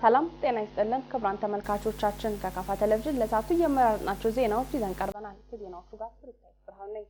ሰላም ጤና ይስጥልን ክቡራን ተመልካቾቻችን፣ ከካፋ ቴሌቪዥን ለሰዓቱ የመራረጥናቸው ዜናዎች ይዘን ቀርበናል። ከዜናዎቹ ጋር ብሩክታዊት ብርሃኑ ነኝ።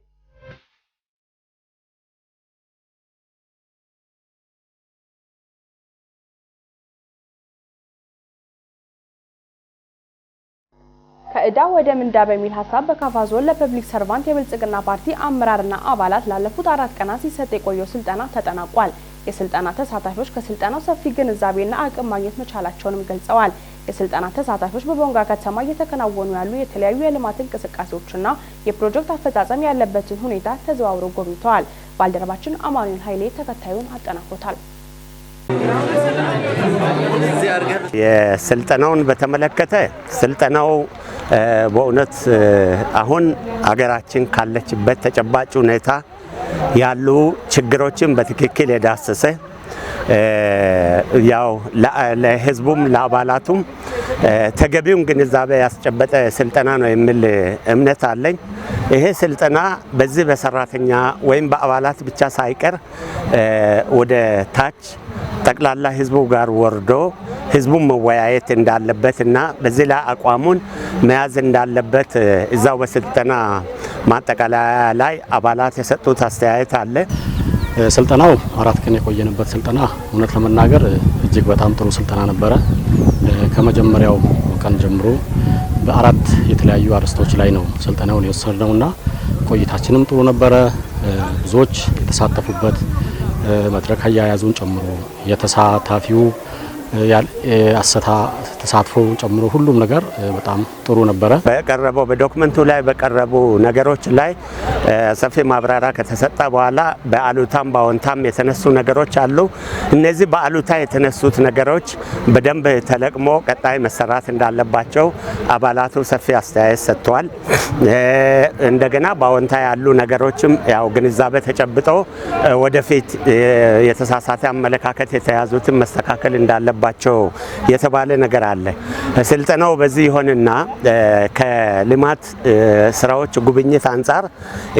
ከዕዳ ወደ ምንዳ በሚል ሀሳብ በካፋ ዞን ለ public servant የብልጽግና ፓርቲ አመራርና አባላት ላለፉት 4 ቀናት ሲሰጥ የቆየው ስልጠና ተጠናቋል። የስልጠና ተሳታፊዎች ከስልጠናው ሰፊ ግንዛቤና አቅም ማግኘት መቻላቸውንም ገልጸዋል። የስልጠና ተሳታፊዎች በቦንጋ ከተማ እየተከናወኑ ያሉ የተለያዩ የልማት እንቅስቃሴዎችና የፕሮጀክት አፈጻጸም ያለበትን ሁኔታ ተዘዋውረው ጎብኝተዋል። ባልደረባችን አማኑኤል ኃይሌ ተከታዩን አጠናክሮታል። የስልጠናውን በተመለከተ ስልጠናው በእውነት አሁን አገራችን ካለችበት ተጨባጭ ሁኔታ ያሉ ችግሮችን በትክክል የዳሰሰ፣ ያው ለሕዝቡም ለአባላቱም ተገቢውን ግንዛቤ ያስጨበጠ ስልጠና ነው የሚል እምነት አለኝ። ይሄ ስልጠና በዚህ በሰራተኛ ወይም በአባላት ብቻ ሳይቀር ወደ ታች ጠቅላላ ህዝቡ ጋር ወርዶ ህዝቡን መወያየት እንዳለበት እና በዚህ ላይ አቋሙን መያዝ እንዳለበት እዛው በስልጠና ማጠቃለያ ላይ አባላት የሰጡት አስተያየት አለ። ስልጠናው 4 ቀን የቆየንበት ስልጠና እውነት ለመናገር እጅግ በጣም ጥሩ ስልጠና ነበረ። ከመጀመሪያው ቀን ጀምሮ በ4 የተለያዩ አርዕስቶች ላይ ነው ስልጠናውን የወሰድነውና ቆይታችንም ጥሩ ነበረ። ብዙዎች የተሳተፉበት፣ መድረክ አያያዙን ጨምሮ፣ የተሳታፊው ተሳትፎ ጨምሮ ሁሉም ነገር በጣም ጥሩ ነበረ። በቀረበው በ document ኡ ላይ በቀረቡ ነገሮች ላይ ሰፊ ማብራሪያ ከተሰጠ በኋላ በአሉታም በአዎንታም የተነሱ ነገሮች አሉ። እነዚህ በአሉታ የተነሱት ነገሮች በደንብ ተለቅሞ ቀጣይ መሰራት እንዳለባቸው አባላቱ ሰፊ አስተያየት ሰጥተዋል። እንደገና በአዎንታ ያሉ ነገሮችም ያው ግንዛቤ ተጨብጦ ወደፊት የተሳሳተ አመለካከት የተያዙትን መስተካከል እንዳለባቸው የተባለ ነገር አለ። ስልጠናው በዚህ ይሆንና ከልማት ስራዎች ጉብኝት አንጻር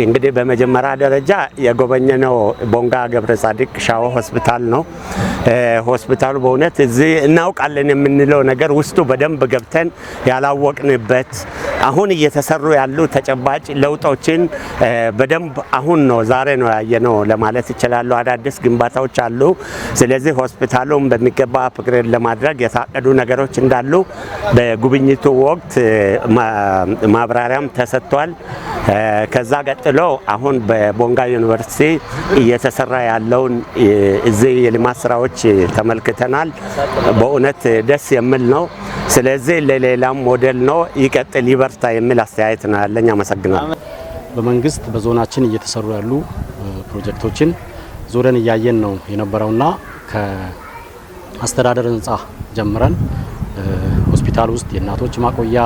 እንግዲህ በመጀመሪያ ደረጃ የጎበኘነው ቦንጋ ገብረ ጻዲቅ ሻዎ ሆስፒታል ነው። ሆስፒታሉ በእውነት እዚህ እናውቃለን የምንለው ነገር ውስጡ በደንብ ገብተን ያላወቅንበት፣ አሁን እየተሰሩ ያሉ ተጨባጭ ለውጦችን በደንብ አሁን ነው ዛሬ ነው ያየነው ለማለት ይችላሉ። አዳዲስ ግንባታዎች አሉ። ስለዚህ ሆስፒታሉን በሚገባ upgrade ለማድረግ የታቀዱ ነገሮች እንዳሉ በጉብኝቱ ወቅት ማብራሪያም ተሰጥቷል። ከዛ ቀጥሎ አሁን በቦንጋ ዩኒቨርሲቲ እየተሰራ ያለውን እዚህ የልማት ስራዎች ተመልክተናል። በእውነት ደስ የሚል ነው። ስለዚህ ለሌላም ሞዴል ነው፣ ይቀጥል፣ ይበርታ የሚል አስተያየት ነው ያለኝ። አመሰግናለሁ። በመንግስት በዞናችን እየተሰሩ ያሉ ፕሮጀክቶችን ዞረን እያየን ነው የነበረውና ከአስተዳደር ህንጻ ጀምረን ሆስፒታል ውስጥ የእናቶች ማቆያ፣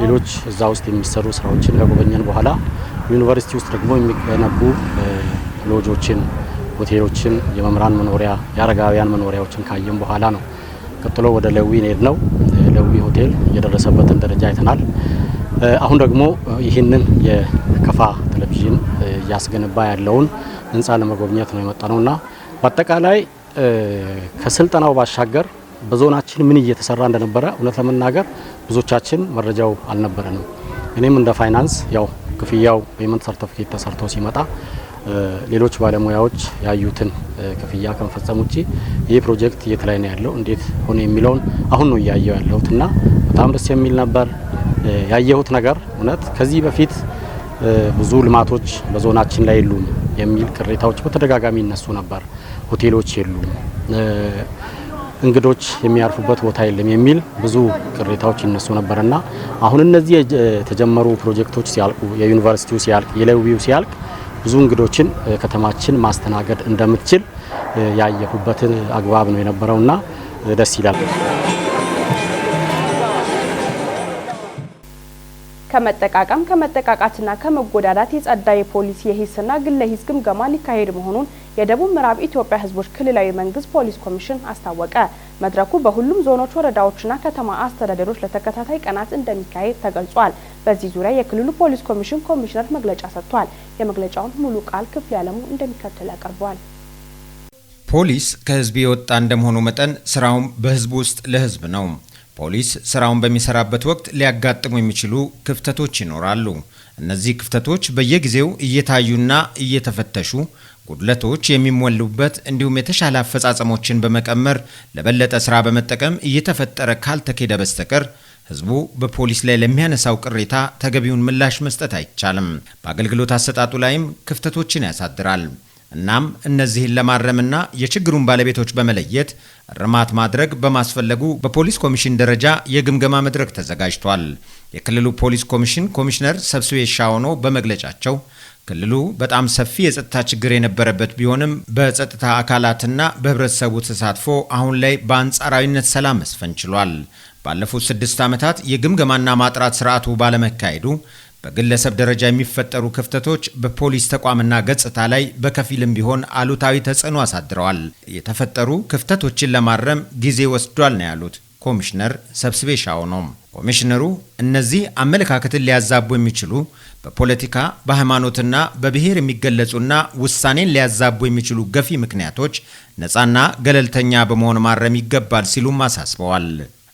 ሌሎች እዛ ውስጥ የሚሰሩ ስራዎችን ከጎበኘን በኋላ ዩኒቨርሲቲ ውስጥ ደግሞ የሚገነቡ ሎጆችን፣ ሆቴሎችን፣ የመምህራን መኖሪያ፣ የአረጋውያን መኖሪያዎችን ካየን በኋላ ነው ቀጥሎ ወደ ለዊ ሄድ ነው። ለዊ ሆቴል የደረሰበትን ደረጃ አይተናል። አሁን ደግሞ ይህንን የከፋ ቴሌቪዥን እያስገነባ ያለውን ህንፃ ለመጎብኘት ነው የመጣነውና በአጠቃላይ ከስልጠናው ባሻገር በዞናችን ምን እየተሰራ እንደነበረ እውነት ለመናገር ብዙዎቻችን መረጃው አልነበረንም። እኔም እንደ ፋይናንስ ያው ክፍያው payment certificate ተሰርቶ ሲመጣ ሌሎች ባለሙያዎች ያዩትን ክፍያ ከመፈጸም ውጪ ይህ ፕሮጀክት የት ላይ ነው ያለው፣ እንዴት ሆነ የሚለውን አሁን ነው እያየው ያለሁትና በጣም ደስ የሚል ነበር ያየሁት ነገር። እውነት ከዚህ በፊት ብዙ ልማቶች በዞናችን ላይ የሉም የሚል ቅሬታዎች በተደጋጋሚ ይነሱ ነበር። ሆቴሎች የሉም፣ እንግዶች የሚያርፉበት ቦታ የለም የሚል ብዙ ቅሬታዎች ይነሱ ነበርና አሁን እነዚህ የተጀመሩ ፕሮጀክቶች ሲያልቁ፣ የዩኒቨርሲቲው ሲያልቅ፣ የለዊው ሲያልቅ ብዙ እንግዶችን ከተማችን ማስተናገድ እንደምትችል ያየሁበትን አግባብ ነው የነበረውና ደስ ይላል። ከመጠቃቀም፣ ከመጠቃቃትና ከመጎዳዳት የጸዳ የፖሊስ የሂስና ግለ ሂስ ግምገማ ሊካሄድ መሆኑን የደቡብ ምዕራብ ኢትዮጵያ ሕዝቦች ክልላዊ መንግስት ፖሊስ ኮሚሽን አስታወቀ። መድረኩ በሁሉም ዞኖች፣ ወረዳዎችና ከተማ አስተዳደሮች ለተከታታይ ቀናት እንደሚካሄድ ተገልጿል። በዚህ ዙሪያ የክልሉ ፖሊስ ኮሚሽን ኮሚሽነር መግለጫ ሰጥቷል። የመግለጫውን ሙሉ ቃል ክፍሌ አለሙ እንደሚከተል ያቀርበዋል። ፖሊስ ከህዝብ የወጣ እንደመሆኑ መጠን ስራውም በህዝብ ውስጥ ለህዝብ ነው። ፖሊስ ስራውን በሚሰራበት ወቅት ሊያጋጥሙ የሚችሉ ክፍተቶች ይኖራሉ። እነዚህ ክፍተቶች በየጊዜው እየታዩና እየተፈተሹ ጉድለቶች የሚሞሉበት እንዲሁም የተሻለ አፈጻጸሞችን በመቀመር ለበለጠ ስራ በመጠቀም እየተፈጠረ ካልተኬደ በስተቀር ህዝቡ በፖሊስ ላይ ለሚያነሳው ቅሬታ ተገቢውን ምላሽ መስጠት አይቻልም። በአገልግሎት አሰጣጡ ላይም ክፍተቶችን ያሳድራል። እናም እነዚህን ለማረምና የችግሩን ባለቤቶች በመለየት እርማት ማድረግ በማስፈለጉ በፖሊስ ኮሚሽን ደረጃ የግምገማ መድረክ ተዘጋጅቷል። የክልሉ ፖሊስ ኮሚሽን ኮሚሽነር ሰብስቤ ሻውኖ በመግለጫቸው ክልሉ በጣም ሰፊ የጸጥታ ችግር የነበረበት ቢሆንም በጸጥታ አካላትና በህብረተሰቡ ተሳትፎ አሁን ላይ በአንጻራዊነት ሰላም መስፈን ችሏል። ባለፉት 6 ዓመታት የግምገማና ማጥራት ስርዓቱ ባለመካሄዱ በግለሰብ ደረጃ የሚፈጠሩ ክፍተቶች በፖሊስ ተቋምና ገጽታ ላይ በከፊልም ቢሆን አሉታዊ ተጽዕኖ አሳድረዋል። የተፈጠሩ ክፍተቶችን ለማረም ጊዜ ወስዷል ነው ያሉት ኮሚሽነር ሰብስቤ ሻውኖ። ኮሚሽነሩ እነዚህ አመለካከትን ሊያዛቡ የሚችሉ በፖለቲካ፣ በሃይማኖትና በብሔር የሚገለጹና ውሳኔን ሊያዛቡ የሚችሉ ገፊ ምክንያቶች ነፃና ገለልተኛ በመሆን ማረም ይገባል ሲሉም አሳስበዋል።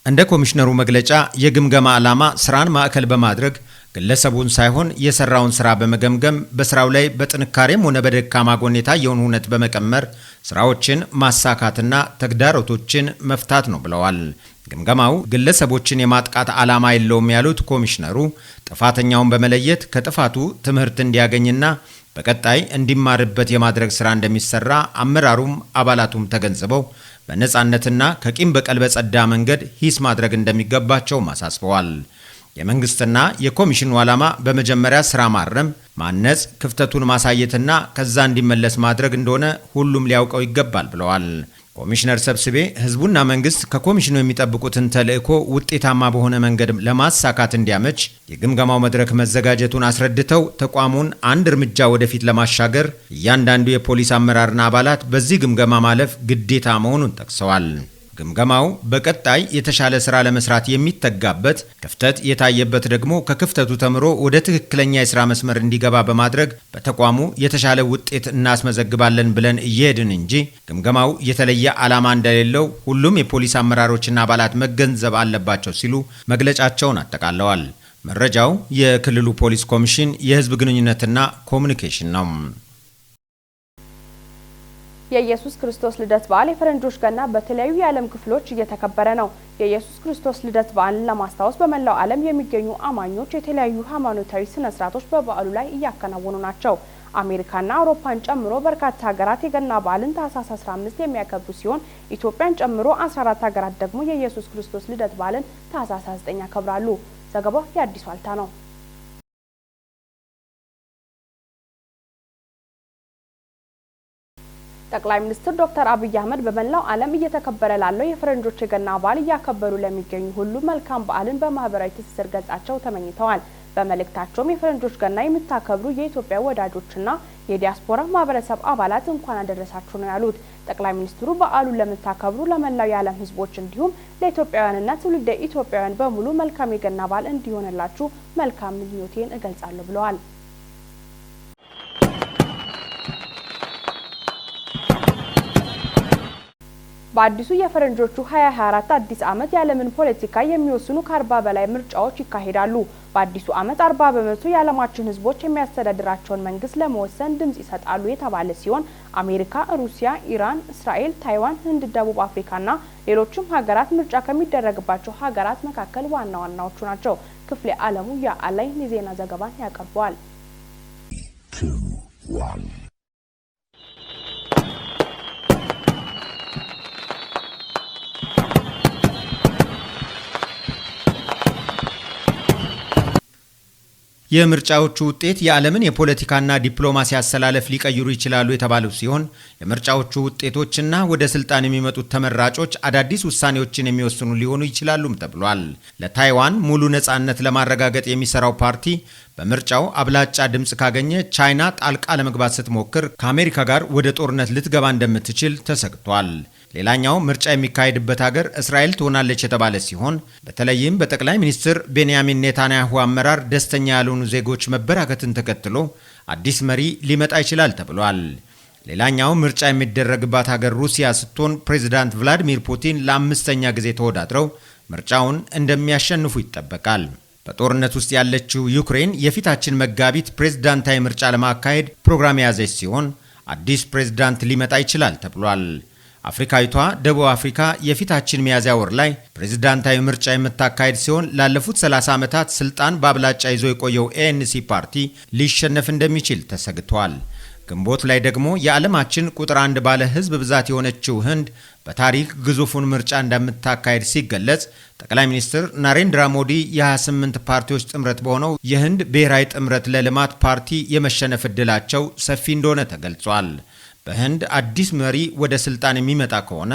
እንደ ኮሚሽነሩ መግለጫ የግምገማ ዓላማ ስራን ማዕከል በማድረግ ግለሰቡን ሳይሆን የሰራውን ስራ በመገምገም በስራው ላይ በጥንካሬም ሆነ በደካማ ጎን የታየውን እውነት በመቀመር ስራዎችን ማሳካትና ተግዳሮቶችን መፍታት ነው ብለዋል። ግምገማው ግለሰቦችን የማጥቃት ዓላማ የለውም ያሉት ኮሚሽነሩ ጥፋተኛውን በመለየት ከጥፋቱ ትምህርት እንዲያገኝና በቀጣይ እንዲማርበት የማድረግ ስራ እንደሚሰራ አመራሩም አባላቱም ተገንዝበው በነጻነትና ከቂም በቀል በጸዳ መንገድ ሂስ ማድረግ እንደሚገባቸው አሳስበዋል። የመንግስትና የኮሚሽኑ ዓላማ በመጀመሪያ ስራ ማረም፣ ማነጽ፣ ክፍተቱን ማሳየትና ከዛ እንዲመለስ ማድረግ እንደሆነ ሁሉም ሊያውቀው ይገባል ብለዋል። ኮሚሽነር ሰብስቤ ህዝቡና መንግስት ከኮሚሽኑ የሚጠብቁትን ተልዕኮ ውጤታማ በሆነ መንገድ ለማሳካት እንዲያመች የግምገማው መድረክ መዘጋጀቱን አስረድተው ተቋሙን አንድ እርምጃ ወደፊት ለማሻገር እያንዳንዱ የፖሊስ አመራርና አባላት በዚህ ግምገማ ማለፍ ግዴታ መሆኑን ጠቅሰዋል። ግምገማው በቀጣይ የተሻለ ስራ ለመስራት የሚተጋበት፣ ክፍተት የታየበት ደግሞ ከክፍተቱ ተምሮ ወደ ትክክለኛ የስራ መስመር እንዲገባ በማድረግ በተቋሙ የተሻለ ውጤት እናስመዘግባለን ብለን እየሄድን እንጂ ግምገማው የተለየ ዓላማ እንደሌለው ሁሉም የፖሊስ አመራሮችና አባላት መገንዘብ አለባቸው ሲሉ መግለጫቸውን አጠቃለዋል። መረጃው የክልሉ ፖሊስ ኮሚሽን የህዝብ ግንኙነትና ኮሚኒኬሽን ነው። የኢየሱስ ክርስቶስ ልደት በዓል የፈረንጆች ገና በተለያዩ የዓለም ክፍሎች እየተከበረ ነው። የኢየሱስ ክርስቶስ ልደት በዓልን ለማስታወስ በመላው ዓለም የሚገኙ አማኞች የተለያዩ ሃይማኖታዊ ስነ ስርዓቶች በበዓሉ ላይ እያከናወኑ ናቸው። አሜሪካና አውሮፓን ጨምሮ በርካታ ሀገራት የገና በዓልን ታህሳስ 15 የሚያከብሩ ሲሆን ኢትዮጵያን ጨምሮ 14 ሀገራት ደግሞ የኢየሱስ ክርስቶስ ልደት በዓልን ታህሳስ 9 ያከብራሉ። ዘገባው የአዲስ ዋልታ ነው። ጠቅላይ ሚኒስትር ዶክተር አብይ አህመድ በመላው ዓለም እየተከበረ ላለው የፈረንጆች የገና በዓል እያከበሩ ለሚገኙ ሁሉ መልካም በዓልን በማህበራዊ ትስስር ገጻቸው ተመኝተዋል። በመልእክታቸውም የፈረንጆች ገና የምታከብሩ የኢትዮጵያ ወዳጆችና የዲያስፖራ ማህበረሰብ አባላት እንኳን አደረሳችሁ ነው ያሉት። ጠቅላይ ሚኒስትሩ በዓሉን ለምታከብሩ ለመላው የዓለም ሕዝቦች እንዲሁም ለኢትዮጵያውያንና ትውልደ ኢትዮጵያውያን በሙሉ መልካም የገና በዓል እንዲሆንላችሁ መልካም ምኞቴን እገልጻለሁ ብለዋል። በአዲሱ የፈረንጆቹ 2024 አዲስ ዓመት የዓለምን ፖለቲካ የሚወስኑ ከ40 በላይ ምርጫዎች ይካሄዳሉ። በአዲሱ ዓመት 40% የዓለማችን ህዝቦች የሚያስተዳድራቸውን መንግስት ለመወሰን ድምጽ ይሰጣሉ የተባለ ሲሆን አሜሪካ፣ ሩሲያ፣ ኢራን፣ እስራኤል፣ ታይዋን፣ ህንድ፣ ደቡብ አፍሪካና ሌሎችም ሀገራት ምርጫ ከሚደረግባቸው ሀገራት መካከል ዋና ዋናዎቹ ናቸው። ክፍሌ አለሙ የአላይን የዜና ዘገባን ያቀርበዋል። 2 1 የምርጫዎቹ ውጤት የዓለምን የፖለቲካና ዲፕሎማሲ አሰላለፍ ሊቀይሩ ይችላሉ የተባሉ ሲሆን የምርጫዎቹ ውጤቶችና ወደ ስልጣን የሚመጡት ተመራጮች አዳዲስ ውሳኔዎችን የሚወስኑ ሊሆኑ ይችላሉም ተብሏል። ለታይዋን ሙሉ ነጻነት ለማረጋገጥ የሚሰራው ፓርቲ በምርጫው አብላጫ ድምጽ ካገኘ ቻይና ጣልቃ ለመግባት ስትሞክር ከአሜሪካ ጋር ወደ ጦርነት ልትገባ እንደምትችል ተሰግቷል። ሌላኛው ምርጫ የሚካሄድበት ሀገር እስራኤል ትሆናለች የተባለ ሲሆን በተለይም በጠቅላይ ሚኒስትር ቤንያሚን ኔታንያሁ አመራር ደስተኛ ያልሆኑ ዜጎች መበራከትን ተከትሎ አዲስ መሪ ሊመጣ ይችላል ተብሏል። ሌላኛው ምርጫ የሚደረግባት ሀገር ሩሲያ ስትሆን ፕሬዝዳንት ቭላዲሚር ፑቲን ለአምስተኛ ጊዜ ተወዳድረው ምርጫውን እንደሚያሸንፉ ይጠበቃል። በጦርነት ውስጥ ያለችው ዩክሬን የፊታችን መጋቢት ፕሬዝዳንታዊ ምርጫ ለማካሄድ ፕሮግራም የያዘች ሲሆን አዲስ ፕሬዝዳንት ሊመጣ ይችላል ተብሏል። አፍሪካዊቷ ደቡብ አፍሪካ የፊታችን ሚያዝያ ወር ላይ ፕሬዝዳንታዊ ምርጫ የምታካሄድ ሲሆን ላለፉት 30 ዓመታት ስልጣን በአብላጫ ይዞ የቆየው ኤኤንሲ ፓርቲ ሊሸነፍ እንደሚችል ተሰግቷል። ግንቦት ላይ ደግሞ የዓለማችን ቁጥር አንድ ባለ ሕዝብ ብዛት የሆነችው ህንድ በታሪክ ግዙፉን ምርጫ እንደምታካሄድ ሲገለጽ፣ ጠቅላይ ሚኒስትር ናሬንድራ ሞዲ የ28 ፓርቲዎች ጥምረት በሆነው የህንድ ብሔራዊ ጥምረት ለልማት ፓርቲ የመሸነፍ ዕድላቸው ሰፊ እንደሆነ ተገልጿል። በህንድ አዲስ መሪ ወደ ስልጣን የሚመጣ ከሆነ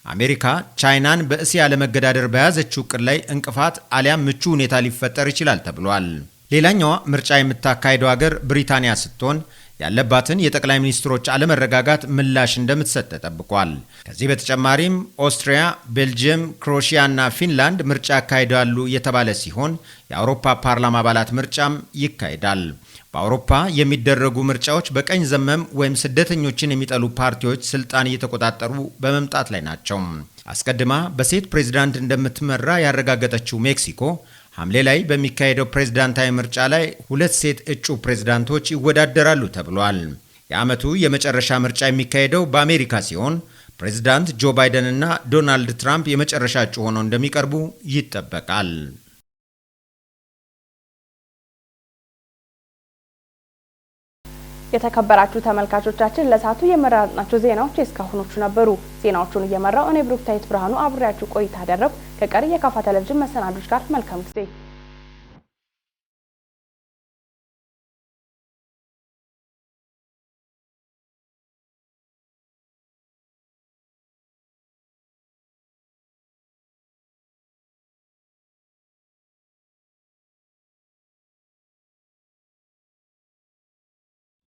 አሜሪካ ቻይናን በእስያ ለመገዳደር በያዘችው ዕቅድ ላይ እንቅፋት አሊያም ምቹ ሁኔታ ሊፈጠር ይችላል ተብሏል። ሌላኛዋ ምርጫ የምታካሄደው ሀገር ብሪታንያ ስትሆን ያለባትን የጠቅላይ ሚኒስትሮች አለመረጋጋት ምላሽ እንደምትሰጥ ተጠብቋል። ከዚህ በተጨማሪም ኦስትሪያ፣ ቤልጅየም፣ ክሮሺያ እና ፊንላንድ ምርጫ ያካሂዳሉ የተባለ ሲሆን የአውሮፓ ፓርላማ አባላት ምርጫም ይካሄዳል። በአውሮፓ የሚደረጉ ምርጫዎች በቀኝ ዘመም ወይም ስደተኞችን የሚጠሉ ፓርቲዎች ስልጣን እየተቆጣጠሩ በመምጣት ላይ ናቸው። አስቀድማ በሴት ፕሬዝዳንት እንደምትመራ ያረጋገጠችው ሜክሲኮ ሐምሌ ላይ በሚካሄደው ፕሬዝዳንታዊ ምርጫ ላይ ሁለት ሴት እጩ ፕሬዝዳንቶች ይወዳደራሉ ተብሏል። የዓመቱ የመጨረሻ ምርጫ የሚካሄደው በአሜሪካ ሲሆን ፕሬዝዳንት ጆ ባይደን እና ዶናልድ ትራምፕ የመጨረሻ እጩ ሆነው እንደሚቀርቡ ይጠበቃል። የተከበራችሁ ተመልካቾቻችን፣ ለሰዓቱ የመረጥናቸው ዜናዎች የእስካሁኖቹ ነበሩ። ዜናዎቹን እየመራው እኔ ብሩክታዊት ብርሃኑ አብሬያችሁ ቆይታ አደረኩ። ከቀሪ የካፋ ቴሌቪዥን መሰናዶች ጋር መልካም ጊዜ።